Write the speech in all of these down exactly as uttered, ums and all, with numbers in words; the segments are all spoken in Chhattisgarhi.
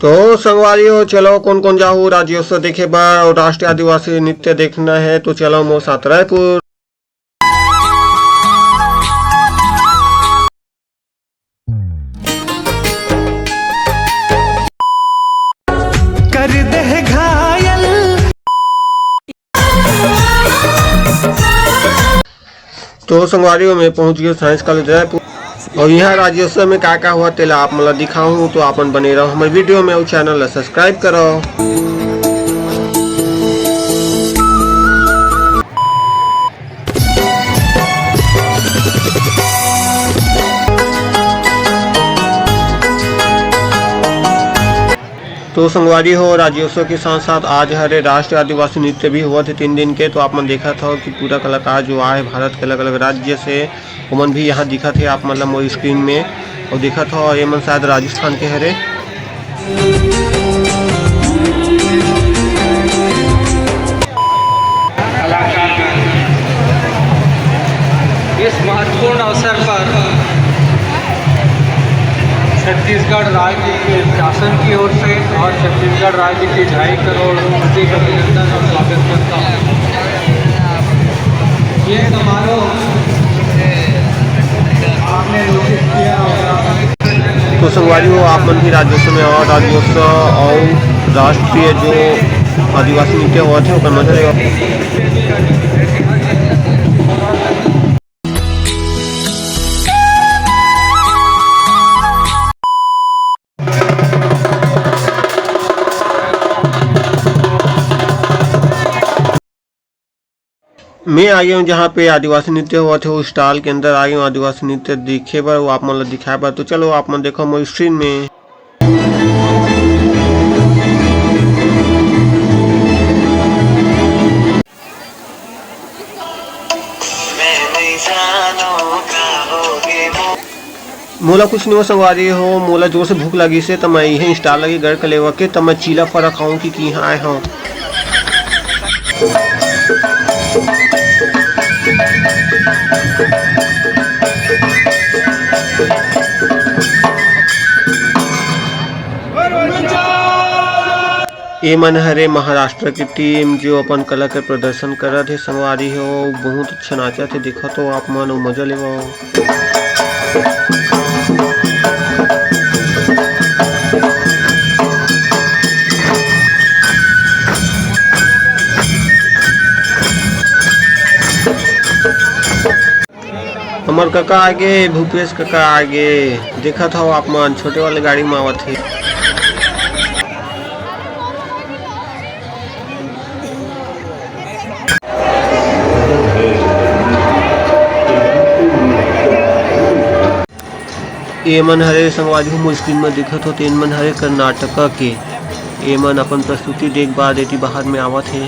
तो संगवारी हो, चलो कोन कोन जाहू राज्योत्सव देखे बर और राष्ट्रीय आदिवासी नृत्य देखना है, तो चलो मोर साथ रायपुर। कर दे घायल। तो संगवारी हो, मैं पहुंच गया साइंस कॉलेज रायपुर और यहाँ राज्योत्सव में का का हुआ तेला आप मन ला दिखाहूँ, तो आप मन बने रहो हमारे वीडियो में और चैनल ला सब्सक्राइब करो। तो संगवारी हो, राज्योत्सव के साथ साथ आज हरे राष्ट्रीय आदिवासी नृत्य भी हुआ थे तीन दिन के। तो आप मन देखत हो कि पूरा कलाकार जो आए भारत के अलग-अलग राज्य से, ओमन भी यहाँ दिखत हे आप मन ला मोर स्क्रीन में। और देखत हो, ये मन शायद राजस्थान के हरे। कलाकार इस महत्वपूर्ण अवसर पर छत्तीसगढ़ राज्य के शासन की ओर से और छत्तीसगढ़ राज्य के ढाई करोड़ प्रति अभिनंदन और स्वागत करता हूँ। ये समारोह आपने नोटिस किया होगा। तो संगवारी हो, आप मन भी राज्योत्सव में आओ। राज्योत्सव और राष्ट्रीय जो आदिवासी नृत्य होवत हे, ओकर मजा लेवा। मैं आ गया हूँ जहाँ पे आदिवासी नृत्य होवत हे, उस स्टॉल के अंदर आ गया हूँ आदिवासी नृत्य देखे बर, वो आप मन ला दिखाए बर। तो चलो आप मन देखो मोर स्क्रीन में। मोला कुछ नहीं हो संगवारी हो, मोला जोर से भूख लगी से, त मैं इहे स्टॉल लगे गड़ के लेवा के, त मैं चीला फरा खाऊं कि, कि इहाँ आए हूँ। ए मन हरे महाराष्ट्र के टीम, जो अपन कला के प्रदर्शन करत हे संगवारी हो, बहुत अच्छा नाचत हे। देखो तो आप मन, मजा लेवो। हमर कका आगे, भूपेश कका आगे। देखत हव आप मन, छोटे वाले गाड़ी में आवत हे। ए मन हरे संगवारी हो, मोर स्क्रीन में देखत हो, तेन मन हरे कर्नाटका के। ए मन अपन प्रस्तुति देख बाद एती बाहर में आवत हे।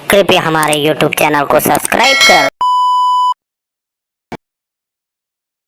कृपया हमारे YouTube चैनल को सब्सक्राइब कर